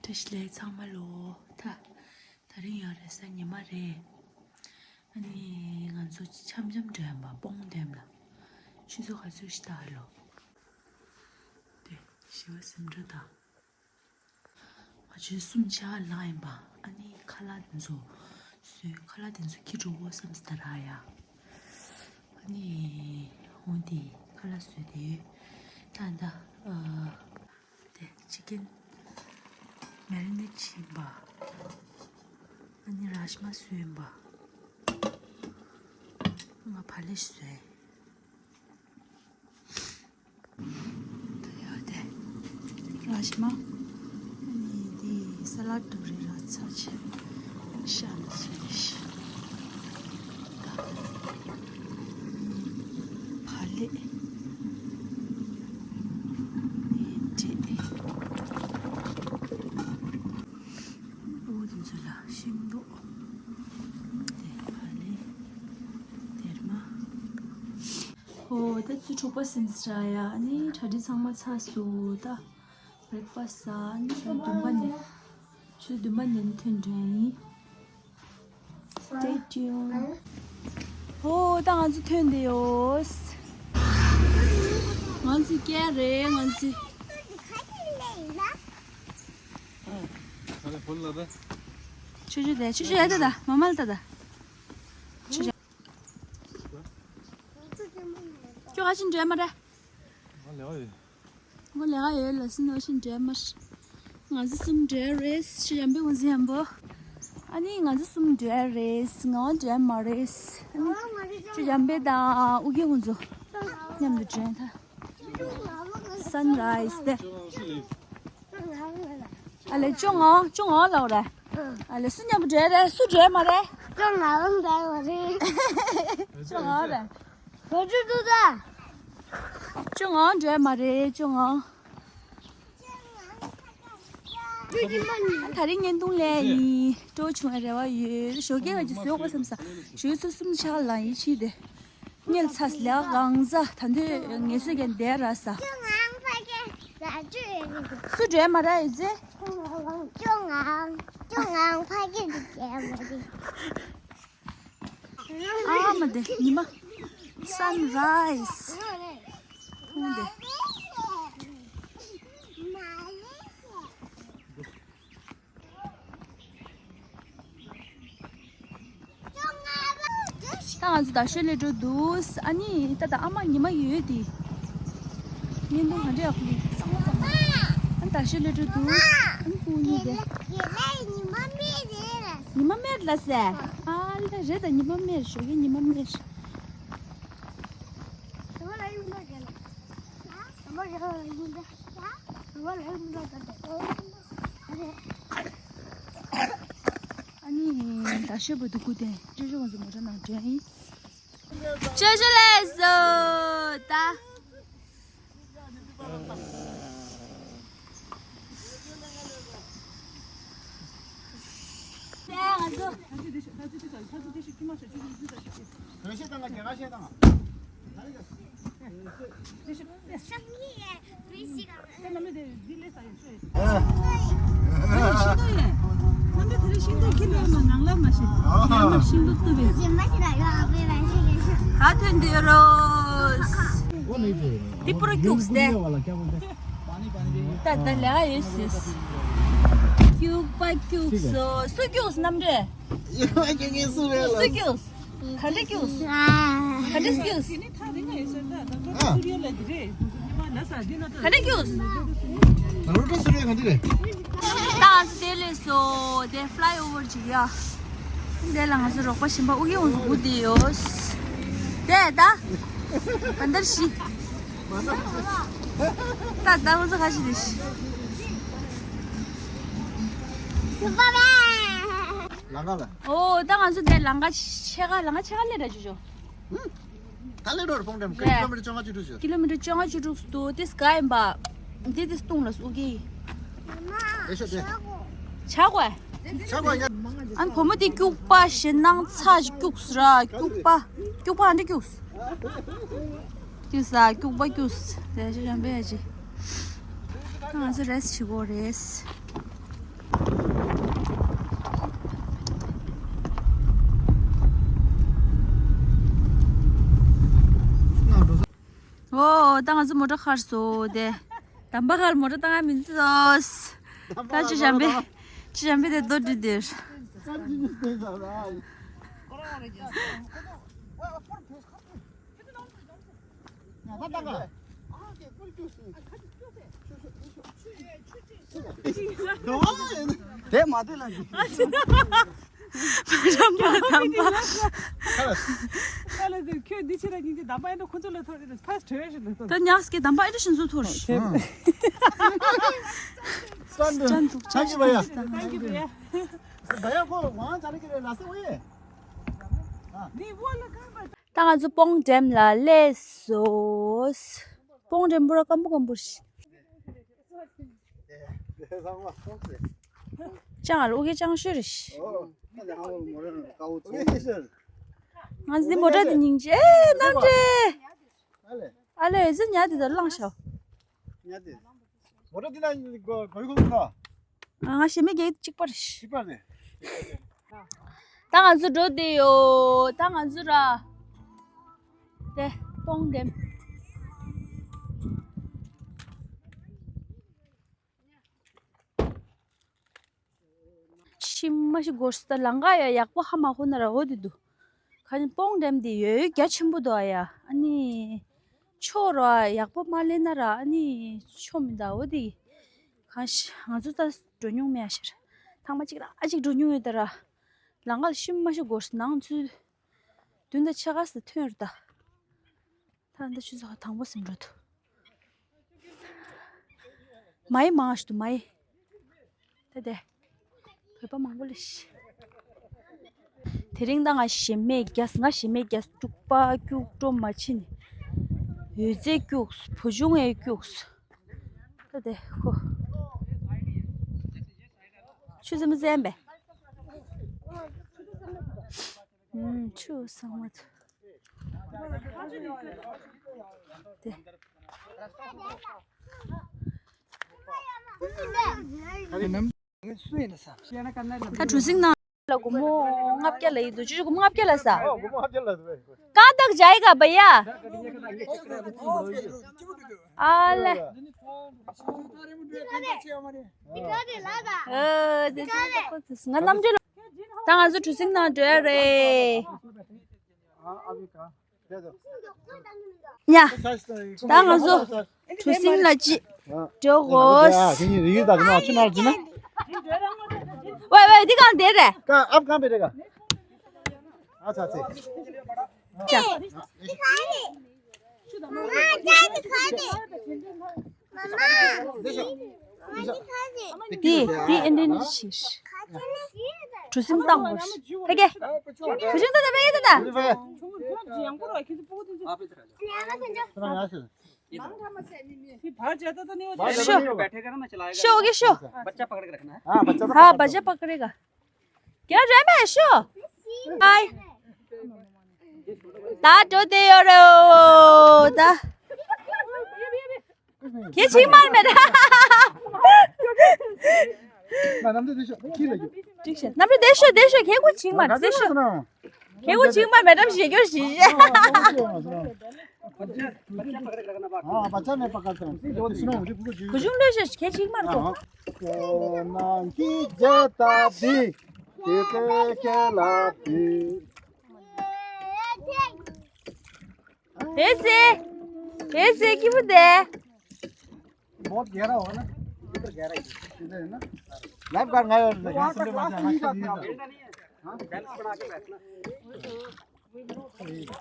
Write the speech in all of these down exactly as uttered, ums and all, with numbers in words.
བཀྲ་ཤིས་བདེ་ལེགས་ཚང་མ་ལོ། ད་ད་རིང་ཡང་རེས་གཟའ་ཉི་མ་རེད། ཨ་ནི་ང་ཚོ་འཆམ་འཆམ་འགྲོ་ཡ་ཡིན་པ། སྤོང་འགྲོ་ཡ་ཡིན་ལ། ཆུ་ཚོད་ག་ཚོད་ཞིག་ད་ལོ། དེ་ཞི་བ་སེམས་འགྲོ་དང་། ང་ཚོའི་གསུམ་ཆ་ལངས་ཡིན་པ། ཨ་ནི་ཁ་ལག་དེ་ཚོ་བཟོས། ཁ་ལག་དེ་ཚོ་ཁྱེར་འགྲོ་དགོས་བསམ་སོང་ད་ར་ཡ། ཨ་ནི་འོ་དེ་ཁ་ལག་བཟོས་དེ་ད་ད་ཨ། དེ་ཅི་ཀེན་མེ་རི་ནེ་ཊི་བྱས་པ། ཨ་ནི་རཱཇ་མ་བཟོས་པ། ང་བག་ལེབ་བཟོས། དེ་ཡོད་དེ། རཱཇ་མ། ཨ་ནི་དེ་ས་ལད་འདྲ་པོ་རེད་ར། ཚར་ཆེ་ཤ་ནི་བཟོས་ཤག་བག་ལེབ། འདི་འབྲས། འོ་དེ་ཚོ་ལ་ཤིང་ཏོག་དེ་བག་ལེབ། དེར་མ། ཨོ་ད་ཚོད་འཁྱོག་པོ་ཟིན་ས་ཡ། ཨ་ནི་གྲ་སྒྲིག་ཚང་མ་ཚར་སོང་། ད་བྷི་རེག་ཕ་སི་ཟ། ཨ་ནི་ཆུ་ཚོད་བདུན་པ་ནས། ཆུ་ཚོད་བདུན་པ་ནས་ཐོན་འགྲོ་ཡིན། Stay tuned. ཨོ་ད་ང་ཚོ་ཐོན་བསྡད་ཡོད། ང་ཚོ་སྐྱེལ་རེད། ང་ཚོ། ཆུ་ཆུ་དེ་ཆུ་ཆུ་ཡ་ད་ད་མ་མ་ལ་ད་ད། ཆུ་ཆུ། ཁྱོད་ཨ་ཅིན་འདྲེ་མ་རེད། ང་ལས་ཀ་ཡོད། ང་ལས་ཀ་ཡོད་ལ་སི་ནོ་ཤིན་འདྲེ་མ་རེད། ང་ཚོ་གསུམ་འདྲེ་རེད། ཤི་ཡམ་པའི་ངོ་ཚ་ཡམ་པོ། ཨ་ནི་ང་ཚོ་གསུམ་འདྲེ་རེད། ང་འདྲེ་མ་རེད། ཨ་ནི་ཤི་ཡམ་པའི་དང་ཨུ་གེ་ཁོང་ཚོ་མཉམ་དུ་འདྲེ་ད། Sunrise དེ། ཨ་ལེ་ཅོ་ང་ཅོ་ང་ལ་རེད། ཨ་ལེ་སུ་མཉམ་པོ་འདྲེ་རེད། སུ་འདྲེ་མ་རེད། ཅོ་ང་ལ་འདྲེ་མ་རེད། ཅོ་ང་རེད། ཅོ་ཅོ་ཅོ་ད། ཅོ་ང་འདྲེ་མ་རེད། ཅོ་ང་། ད་རིང་བརྙན་ཐུང་ལས་ཡིན། སྤྲོ་བྱུང་བའི་རེ་བ་ཡོད། ཞོགས་ཀས་ང་ཅིག་བཟོས་དགོས་བསམ་ས། ཞོགས་ཚོ་གསུམ་ཆག་ལ་ཡིན་ཕྱིན་དེ། སྙེལ་ཚ་ལས་གང་ཟ་ད་འདོད་ངལ་གསོ་རྒྱག་བསྡད་ར་ས། སུ་འདྲེ་མ་ར་ཡི་ཟེ། ཨ་མ་དེ་ཉི་མ། Sunrise ཁོང་དེ། ད་ང་ཚོ་རྡ་ཤོད་སླེབས་འགྲོ་འདུག་ཨ་ནི་ད་ད་ཨ་མ་ཉི་མ་ཡོད་དེ། བརྙན་ཐུང་ག་འདྲ་ཡག་པོ་འདུག་གཙང་མ་གཙང་མ། ཨ་ནི་རྡ་ཤོད་སླེབས་འགྲོ་འདུག་ཨ་ནི་སྤུན་གཉིས་དེ། ཉི་མ་སྨད་ལ་ཟེར། ཨ་ལ་རེད་ད་ཉི་མ་སྨད། ཞོགས་ཀས་ཉི་མ་སྨད། ཨ་ནི་རྡ་ཤོད་པ་འདུག་གུ་དེ་ཅོ་ཅོ་ང་ཚོ་མོ་ཊ་ནང་འགྲོ་ཡིན། ཅོ་ཅོ་ལགས་སོ་ད། ད་ཐོན་དུ་ཡོད་རོ། འདི་པུ་ར་རྒྱུགས་ཏེ། ད་ད་ལས་ཀ་ཡོད་སྲིད། རྒྱུགས་པ་རྒྱུགས་སོ། སུ་རྒྱུགས་རྣམ་འདྲེན། སུ་རྒྱུགས། ག་འདྲ་རྒྱུགས། ག་འདྲ་རྒྱུགས། ག་འདྲ་རྒྱུགས། ད་ང་ཚོ་དེ་སླེབས་སོ། དེ་ཕ་ལའི་ཨོ་ཝར་ཅིག་ཡ། དེ་ལ་ང་ཚོ་རོགས་པ་གཞན་པ་ཨུ་ཡེ་འོང་ཚོ་སྒུག་བསྡད་ཡོད། དེ་ད། ག་འདར་ཤི། ད་ད་ང་ཚོ་ཁ་ཤི་དེ་ཤི། ལང་ཀ་ལ། ཨོ་ད་ང་ཚོ་དེ་ལང་ཀ་ཕྱེད་ཀ་ལང་ཀ་ཕྱེད་ཀ་སླེབས་ར་ཅོ་ཅོ། ད་ལེ་རོར་ཕོང་ཀྲམ་རེད། ཀི་ལོ་མི་ཊར་བཅོ་ལྔ་བཅུ་དྲུག་ཞོ། ཀི་ལོ་མི་ཊར་བཅོ་ལྔ་བཅུ་དྲུག་སྟོ་དེ་སྐ་ཡིན་པ། དེ་དེ་སྟོང་ལ་སུ་གི། ཨེ་ཤོ་དེ། ཆག་གོ། ཆག་གོ་ཡ། ཨན་བུ་མོ་དེ་སྐྱུག་པ་ཞེ་ནང་ཚ་སྐྱུགས་ར་སྐྱུག་པ། སྐྱུག་པ་ཨ་འདྲ་སྐྱུགས། སྐྱུགས་ས་སྐྱུག་པ་སྐྱུགས། དེ་ཞེ་ཞམ་པས་ཅི། ང་ཚོ་རེས་བྱེད་གོ་རེས། ཨོ་ད་ང་ཚོ་མོ་ཊ་ཁར་སོ་དེ། དམ་པ་ཁར་མོ་ཊ་བཏང་ཡ་མི་འདུག་ད་ཅི་ཞམ་པེ། ཅི་ཞམ་པེ་དེ་རྡོ་འདྲི་དེར། དེ་མ་དེ་ལ་འདི། རམ་པ་དམ་པ། ཁ་ལ་ཟེར་ཁྱོད་འདི་ཕྱིར་ར་སྙིང་རྗེ། དམ་པ་ཨེ་འགྲོ་ཁོ་ཚོ་ལ་ཐོར་རེད། ཕར་བྲོས་ཤིག་ལ་ཐོར། ད་ཉགས་ཀྱི་དམ་པ་ཨེ་འགྲོ་ཤིང་ཚོ་ཐོར། ཅན་དུ་ཅན་གི་བ་ཡ། ཅན་གི་བ་ཡ། བ་ཡ་ཁོ་ཝང་ཅ་ལི་གི་རེད་ལ་སེ་ཝེ། ནི་ཝོ་ལ་གང་བ། ད་ང་ཚོ་སྤོང་འགྲེམ་ལ་སླེབས་སོ། སྤོང་འགྲེམ་པུ་ར་སྐམ་པོ་སྐམ་པོ་ཞིག་ཅང་ཨ་ལོ་ཨུ་གེ་ཅང་ཤོད་རེ་ཤི། ང་འཛིན་མོ་ཊ་དེ་སྙིང་རྗེ། ཨེ་རྣམ་འདྲེ། ཨ་ལེ་ཟི་ཉ་དེ་དང་བླངས་ཤོག་ཉ་དེ། མོ་ཊ་དེ་ན་གོ་གོ་ཡི་གོ་གོ། ང་ཞེ་མེད་གེ་གཅིག་པ་རེ་ཤི། གཅིག་པ་རེ། ད་ང་ཚོ་འགྲོ་དུས་ཡོད། ད་ང་ཚོ་ར། དེ་སྤོང་འགྲེམ། ཕྱི་མ་ཞིག་སྒོར་སི་ད་ལང་ཀ་ཡ་ཡག་པོ་ཧ་མ་གོ་ན་ར་འོ་དེ་འདུག་ག་ནི་སྤོང་འགྲེམ་དེ་ཡོད་ཡོད་རྒྱ་ཆེན་པོ་འདུག་ཨ་ཡ། ཨ་ནི་ཕྱོགས་ར་ཡག་པོ་མ་ལེན་ན་ར་ཨ་ནི་ཆོ་མི་འདུག་འོ་དེ་གང་ཤ་ང་ཚོ་ད་འགྲོ་མྱོང་མེད་ཤར། ཐང་མ་གཅིག་ར་ཨ་གཅིག་འགྲོ་མྱོང་ཡོད་ད་ར། ལང་ཀ་ལ་ཤི་མ་ཤི་སྒོར་སི་ནང་ཚུད། མདུན་དང་ཕྱེད་ཀ་ཙམ་ཐོན་རེད་ད། ད་ལྟ་ཆུ་ཚོད་དང་པོ་ཟིན་འགྲོ་འདུག་མ་ཡི་མང་ཞིག་འདུག་མ་ཡི། ད་དེ། བོད་པ་མང་པོ་ལ་ཤི། དེ་རིང་ད་ང་ཞེ་མེད་རྒྱས། ང་ཞེ་མེད་རྒྱས། དཀྲུག་པ་སྐྱུག་བྲོ་མ་ཕྱིན། ཡོད་ཚད་སྐྱུགས། བུ་ཆུང་ཨེ་སྐྱུགས། ད་དེ་ཁོ། ཆུ་ཚན་མ་ཚན་པས། ཆུ་སང་མ་ཐུ། དེ། ད་གྲུ་གཟིངས་ནང་ལ་སྒོར་མོ་ལྔ་བརྒྱ་ལ་ཡིན་འདུག་ཅུ་ཅུ་སྒོར་མོ་ལྔ་བརྒྱ་ལ་ས། ཀ་དག་ཇའི་ག་བ་ཡ། ཨ་ལེ། ཨ་དེ་ང་རྣམ་འགྲེལ། ད་ང་ཚོ་གྲུ་གཟིངས་ནང་འགྲོ་ཡ་རེད། ཉ། ད་ང་ཚོ་གྲུ་གཟིངས་ལ་ཅི་འགྲོ་དགོས། ཝེ་ཝེ་འདི་གང་དེ་རེད། ཀ་ཨབ་གང་བེ་རེ་ག་ཨ་ཚ་ཚེ། ཅ། དེ་དེ་ཨེ་འདྲ་ནི་ཞིག་གྲུ་གཟིངས་བཏང་བར་ཕ་གི། གྲུ་གཟིངས་ད་ད་ཕ་གི་ད་ད། ཤོ། ཤོ་གི་ཤོ། हाँ बच्चा पकड़ के रखना है। हाँ बच्चा पकड़ के रखना। क्या रहे मैं शो। हाय। ད་འགྲོ་དེ་ཡོད་རེད་ད། ཁྱེད་ཅིག་མར་མེད། ན་ནམ་དེ་དེ་ཤོ་ཁྱི་ལ་ཡོད། ཅིག་ཤེ་ནམ་རེ་དེ་ཤོ་དེ་ཤོ་ཁྱེད་ཁོ་ཅིག་མར་དེ་ཤོ། ཁྱེད་ཁོ་ཅིག་མར་མེད་དམ་ཞེ་སྐྱོ་ཞེ་ཞེ། हाँ बच्चा नहीं पकड़ते हैं। वो तो सुनो मुझे पूरा བུ་ཆུང་ལོས་ཤོ་ཁྱེད་ཅིག་མར་ཁོ། हाँ। ནང་གི་རྒྱ་ད་དེ། དེ་དེ་ཁྱེད་ལ་དེ། དེ་ཚེ། དེ་ཚེ་སྐྱིད་པོ་དེ། बहुत गहरा होगा ना। इधर गहरा है। इधर है ना। लाइफ गार्ड आया है। यहाँ से ले मत जाना। हाँ?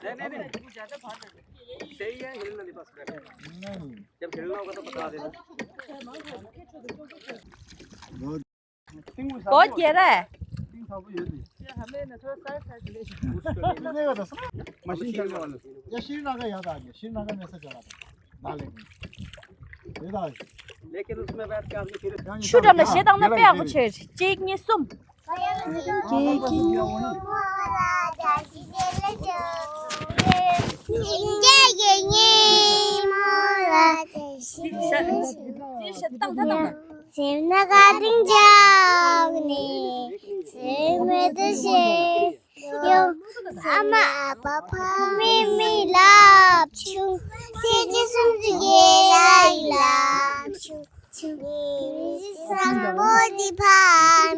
नहीं, नहीं, नहीं। सही है, हिलना नहीं बस। नहीं। जब हिलना होगा तो बता देना। बहुत गहरा है। मशीन चलने वाला। या श्रीनगर याद आ गया, श्रीनगर में से चला था। लेकिन उसमें बैठ के आदमी फिर ཆུ་འགྲམ་ལ་གཞས་བཏང་ན་དཔེ་ཡག་པོ་བྱོས། གཅིག་གཉིས་གསུམ། ཡོང་། ཨ་མ་ཨ་ཕ་ཕ་མེས་མེས་ལབ་བྱུང་། སེམས་ཅན་སུམ་ཅུ་གི་ལ་ཡི་ལབ་བྱུང་། བྱུང་། མི་ཚེ་བཟང་པོ་འདི་ཕ་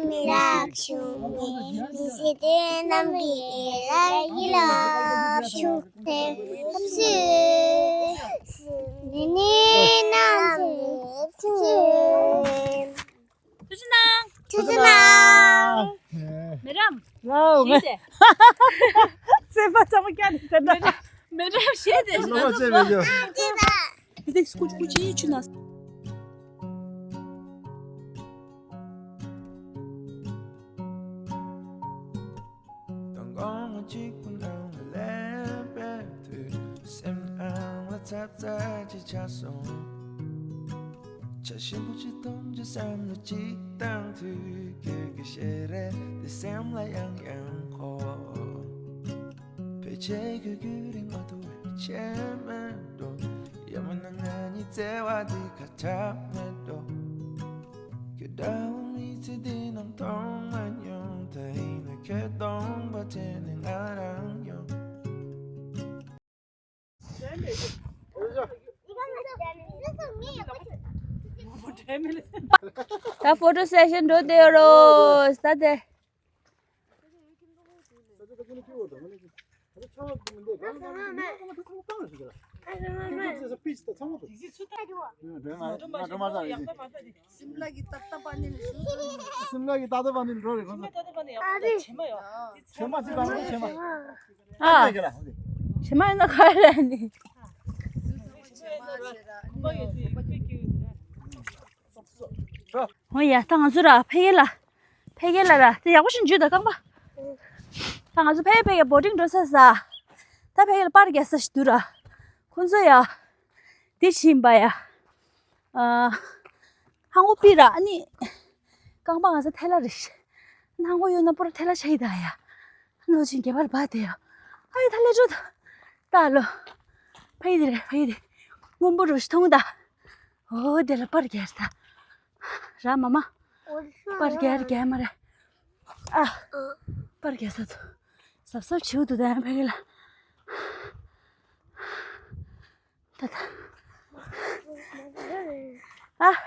མེས་ལབ་བྱུང་། མི་ཚེ་དོན་རྣམས་ཀྱི་ལ་ཡི་ལབ་བྱུང་། དེ་ལབ་སུ་ནི་ནི་ནམ་ཚེ་ཚེ། ཐུགས་རྗེ་གནང་། ཐུགས་རྗེ་གནང་། མེ་རམ། ལའོ་ངས། སེམས་པ་ཚང་མ་སྐྱ་ནས་དེ་འདྲ། མེ་རམ་ཞེས་དེ་ལོ་ཅེ་མེད་ཅོ། དེ་སྐུ་སྐུ་ཅི་ཆུ་ན། དང་དགོང་མོ་གཅིག་པུ་ནང་ལ་སླེབས་པའི་དུས། སེམས་ནང་ལ་ཚ་ཚ་ཅིག་ཆགས་སོང་། བྱ་ཞིམ་པོ་ཅིག་འཐུང་རྒྱུ་བསམ་བློ་ཅིག་བཏང་དུས། ཁྱོད་ཀྱི་ཞལ་རས་འདི་སེམས་ལ་ཡང་ཡང་འཁོར། ཕལ་ཆེར་ཁྱོད་རྒྱུན་རིང་མ་ཐུབ་པའི་ཆད་མེད་འགྲོ། ཡང་མིན་ན་ང་གཉིས་བརྩེ་བ་འདི་ཁ་གྲག་མེད་འགྲོ། ཁྱོད་འདྲ་བོ་མི་ཚེ་འདི་ནང་མཐོང་མ་མྱོང་། ད་ཡིན་ན་ཁྱོད་གདོང་པ་དྲན་ནས་ང་རང་ཡོང་། ད་ཕོ་ཊོ་སེ་ཤན་འགྲོ་བསྡད་ཡོད་རོ། ད་དེ། སིམ་ལ་གི་ཏག་ཏག་པ་ནི་ལ་ཞུ། སིམ་ལ་གི་ཏག་ཏག་པ་ནི་འགྲོ་རེད་ཁོང་ཚོ། ཨ་རེ། བྱེ་མ་ཅིག་དང་བྱེ་མ། ཨ། བྱེ་མ་ཡིན་ན་ག་རེ་ནི། འོ་ཡ། ད་ང་ཚོ་ར་ཕ་གི་ལ། ཕ་གི་ལ་ར་དེ་ཡག་པོ་ཞིག་འཇུས་ད་རྐང་པ། ད་ང་ཚོ་ཕ་གི་ཕ་གི་བོ་ཊིང་འགྲོ་ས་ས། ད་ཕ་གི་ལ་པར་རྒྱག་ས་ཞིག་འདུག་ར། ཁོང་ཚོ་ཡ། དེ་བཞིན་པ་ཡ། ཨ། ཧང་གོ་པི་ར་ཨ་ནི། རྐང་པ་ང་ཚོ་ཐལ་ལ་རེད་ཤི། ཧང་གོ་ཡོད་ན་པོ་ར་ཐལ་ལ་ཤ་ཡི་ད་ཡ། ནོ་ཅིན་གེ་བར་བ་དེ་ཡ། ཨ་ཡི་ཐལ་ལེ་ཅོ་ད། ད་ལོ། ཕ་ཡི་དེ་རེད་ཕ་ཡི་དེ། སྔོན་པོ་རུ་ཤི་ཐུང་ད། འོ་དེ་ལ་པར་རྒྱག་ད། ར་མ་མ། པར་རྒྱག་རྒྱག་མ་རེད། ཨ། པར་རྒྱག་ས་ཚོ། གཟབ་གཟབ་བྱེད་དུ་ད་ཡང་ཕ་གི་ལ། ད་ད། ཨ།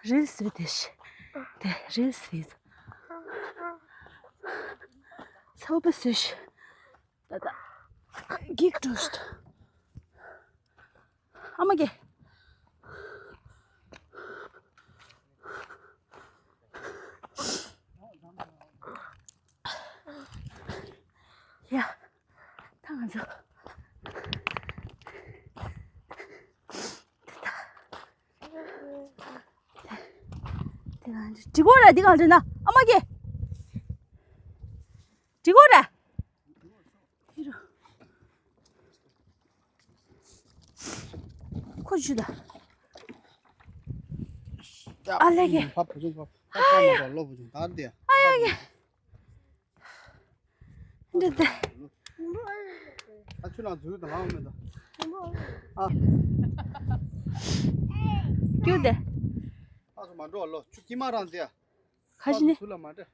རིལ་སུ་དེ་ཤི། དེ་རིལ་སུ་ཡིན། ཚོ་པ་སུ་ཤི། ད་ད། གིག་ཀྲོས་ཏོ། ཨ་མ་གེ། ཡ། ད་ང་ཚོ། འགྲིག་གོ་ར་འདི་གང་འདྲ་ན་ཨ་མ་གེ། འགྲིག་གོ་ར། ཁོ་ཞུ་ད། ཨ་ལེ་གེ། ཕ་བུ་ཆུང་ཕ་ཕ་ཕ་མ་ར་ལོ་བུ་ཆུང་ད་དེ། ཨ་ཡ་གེ། འདི་དེ། ཨ་ཆུ་ལ་འཛུལ་དང་ལངས་མེད་དང་། ཨ། ཀྱུ་དེ། ཨ་སུ་མ་འགྲོ་ལོ་ཆུ་ཀྱི་མ་རང་དེ། ཁ་ཤི་ནི། ཚུར་ལ་མ་འདྲ།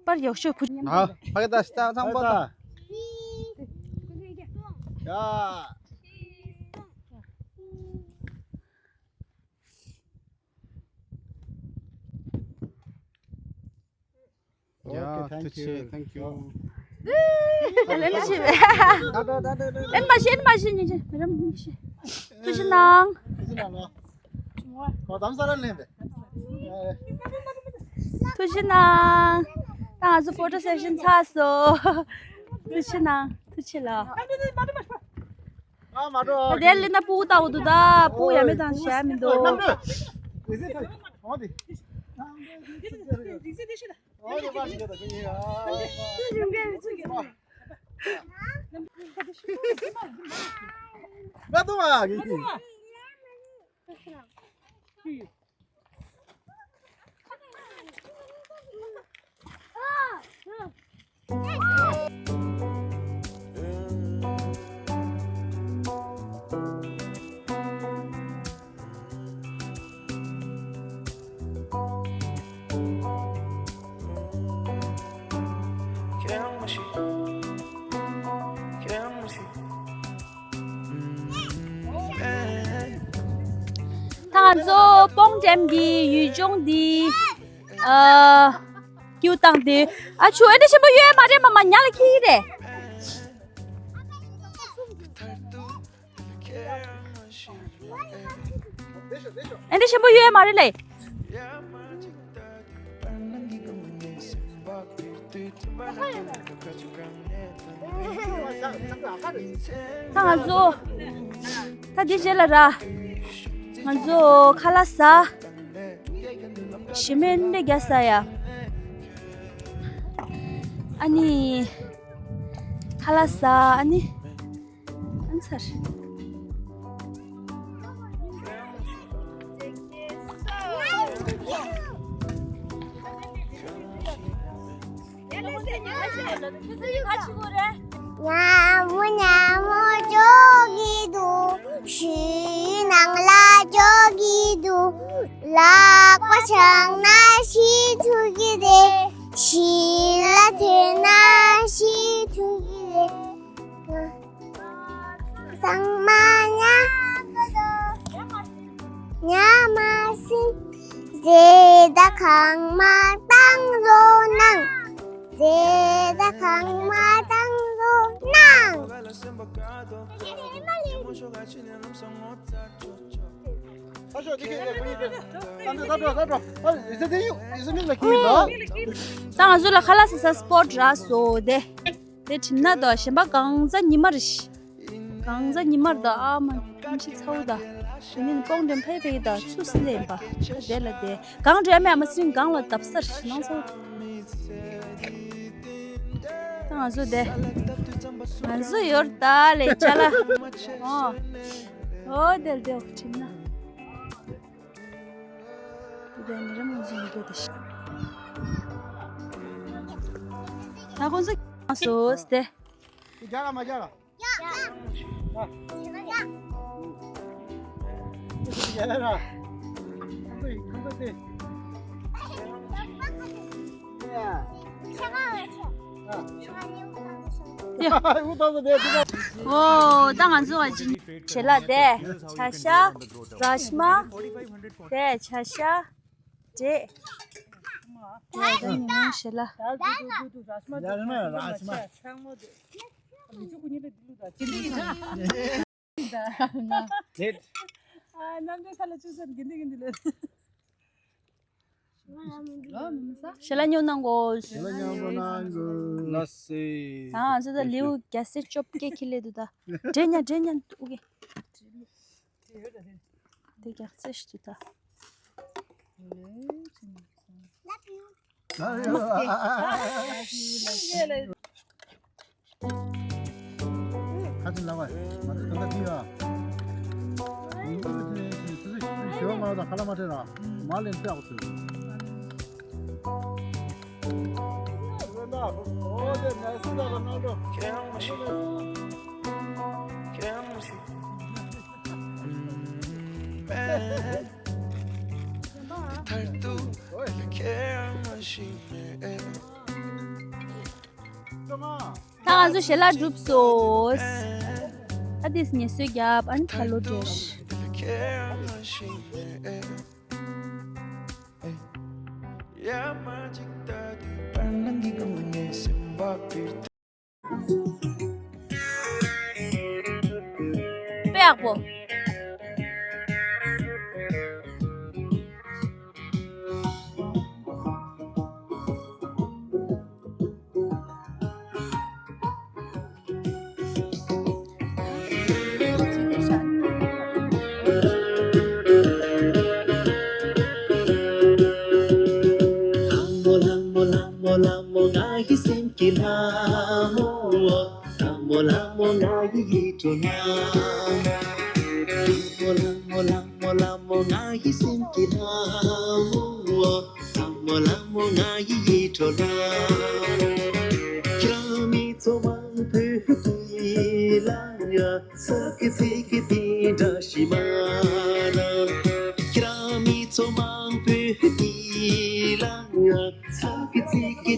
པར་ཡག་ཤོས་བུ། ཨ་ཕ་གི་ད་ཤི་ད་ཚང་པོ་ད། ཡ། Okay, thank you. Thank you. ཨ་ལེན་ཤི། ཨེན་མ་ཤི་ཨེན་མ་ཤི་ཉི་ཤི་མི་རམ་ཉི་ཤི། ཐུགས་རྗེ་གནང་། ཐུགས་རྗེ་གནང་། ད་ང་ཚོ་ཕོ་ཊོ་སེ་ཤན་ཚར་སོང་། ཐུགས་རྗེ་གནང་། ཐུགས་རྗེ་ལ། ཨ་མ་འགྲོ། ད་དེ་ལས་ན་སྤུ་གུ་ལྟ་བུ་འདུག་ད་སྤུ་གུ་ཡ་མེད་དང་བྱས་མི་འདུག་ང་ཚོ་སྤོང་འགྲེམས་ཀྱི་ཡུལ་ལྗོངས་འདི། ཨ། ཀྱུ་བཏང་སྟེ། ཨ་ཆུ་ཨེ་འདྲ་ཆེན་པོ་ཡོད་མ་རེད། མ་མ་ཉ་ལ་ཁྱེར་གྱི་རེད། ཨེ་འདྲ་ཆེན་པོ་ཡོད་མ་རེད་ལེ། ད་ང་ཚོ། ད་འདི་རྗེས་ལ་ར། ང་ཚོ་ཁ་ལག་ཟ། ཞི་མེན་འདི་རྒྱ་ཟ་ཡ། ཨ་ནི། ཁ་ལག་ཟ་ཨ་ནི། ཨ་ཚར། ཉ་མོ་ཉ་མོ་འགྲོ་གི་འདུག་ཤིང་ནང་ལ་འགྲོ་གི་འདུག་ལག་པ་འཆང་ན་ཤི་ཐུབ་ཀྱི་རེད། ཤིང་ལ་ཐོན་ན་ཤི་ཐུབ་ཀྱི་རེད། ཚང་མ་ཉ་ཉ་མ་སྲིན། རེ་ད་གང་མ་བཏང་རོགས་གནང་། རེ་ད་གང་མ་བཏང་རོགས་གནང་། ད་ང་ཚོ་ལ་ཁ་ལག་ཟ་ས་སྤོ་ཊི་རག་སོང་སྟེ། དེ་བྲིས་ན་དོ་གཞན་པ་གང་ཟ་ཉི་མ་རེད། གང་ཟ་ཉི་མར་དང་ཨ་མ་ཕྱི་ཚ་བོ་དང་། དེ་ནི་སྤོང་འགྲེམས་ཕེ་ཕེ་དང་ཚུ་སི་ལེན་པ་དེ་ལ་དེ་གང་འགྲོ་ཡ་མེད། ཨ་མ་སྲིན་གང་ལ་བརྡབ་སར་ནང་ཚོ། ད་ང་ཚོ་དེ་ང་ཚོ་ཡོར་ད་ལེ་ཅ་ལ། ཨོ་ཨོ་དེ་ལ་དེ་འོག་ཁྲིམས་ན། དེ་དེ་ནི་རིམ་ང་ཚོ་མི་དགོས་དེ་ཤི། ད་ཁོང་ཚོ་ང་ཚོ་སྟེ། རྒྱག་ལ་མ་རྒྱག་ལ། ཨོ་ད་ང་ཚོ་བ་ཅིན་ཞལ་ལག་དེ་ཆ་ཤ་རཱཇ་མ་དེ་ཆ་ཤ་འབྲས། ད་ད་ཉི་མ་ཞལ་ལག་ཞལ་ལག་ཉོ་གནང་གོ། ཞལ་ལག་ཉོ་གནང་གོ། ལགས་སེ། ད་ང་ཚོ་ད་ལེའུ་རྒྱ་སེ་ཅོབ་ཀེ་ཁི་ལེ་དུ་ད། འདྲེ་ཉ་འདྲེ་ཉ་ཨུ་གེ། དེ་རྒྱག་རྩེ་ཞིག་ཏུ་ད། ཁ་ཆེ་ལ་བ། ང་ཚོ་ད་ལྟ་འདི་ཡ། ཡིན་གྱི་ཚོད་ཚོད་ཞིག་ཞོ་མ་དང་ཁ་ལ་མ་སྤྲད་ར། མ་ལེན་སྤྲད་འོ་ཚོད། ད་ང་ཚོ་ཞལ་ལག་གྲུབ་སོང་། ཨ་ཏིས་ངལ་གསོ་རྒྱབ། ཨ་ནི་ཁ་ལོ་བྲེས། དཔེ་ཡག་པོ།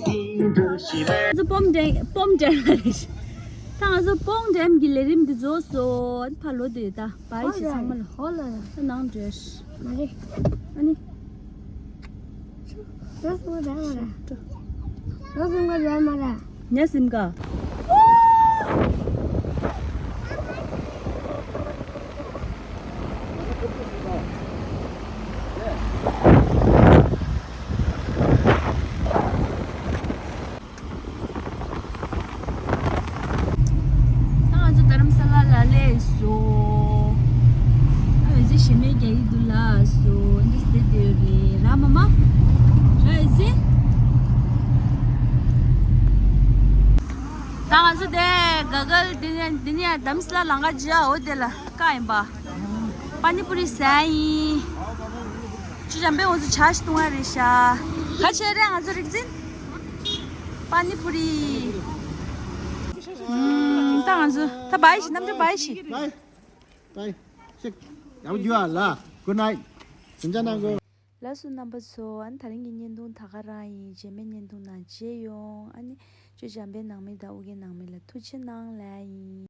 ང་ཚོ་སྤོམ་འགྲེམས་སྤོམ་འགྲེམས་ལ་རེད། ད་ང་ཚོ་སྤོམ་འགྲེམས་ཀྱི་ལས་རིམ་འདི་རྫོགས་སོང་། ཕར་ལོག་དུས་ད་བའི་ཞིག་ཚང་མ་ལ་ཧོ་ལ་ལ་ནང་འགྲོས། མ་རེད། ཨ་ནི། ང་སེམས་ཁ་རེད་མ་རེད། ང་སེམས་ཁ་རེད་མ་རེད། ངའི་སེམས་ཁ། ད་ང་ཚོ་དྷ་རམ་ས་ལ་ལ་སླེབས་སོང་། ཨ་འོད་ཟེར་གཞན་མའི་རྒྱ་ཡིག་འདུག་ལགས་སོ། འདི་སྟེ་དེ་རེད་ར་མ་མ། ར་འོད་ཟེར། ད་ང་ཚོ་དེ་ག་གལ་འདི་ནས་འདི་ནས་དྷ་རམ་ས་ལ་ལམ་ཁ་འཇལ་འོ་དེ་ལ་ཀ་ཡིན་པ། པ་ནི་པུ་རི་ཟ་ཡིན། ཅུ་འཇམ་པས་ང་ཚོ་ཇ་ཞིག་བཏུང་བ་རེད་ཤག་ག་ཆེ་རེད་ང་ཚོ་རིག་འཛིན། པ་ནི་པུ་རི། ཨུམ། ད་ང་ཚོ་ད་བའི་ཤི་གནམ་གྲུ་བའི་ཤི། Bye. Bye. ཤིག་ཡག་པོ་རྒྱུགས་ཨ་ལ། Good night. སེམས་ཅན་ནང་གོ། ལགས་སོ་རྣམ་པ་ཚོ། ཨ་ནི་དེ་རིང་གི་བརྙན་ཐུང་ད་ག་རང་ཡིན། རྗེས་མའི་བརྙན་ཐུང་ནང་མཇལ་ཡོང་། ཨ་ནི་ཅོ་འཇམ་པའི་ནང་མི་དང་ཨུ་རྒྱན་ནང་མི་ལ་ཐུགས་རྗེ་གནང་ལབ་ཡིན།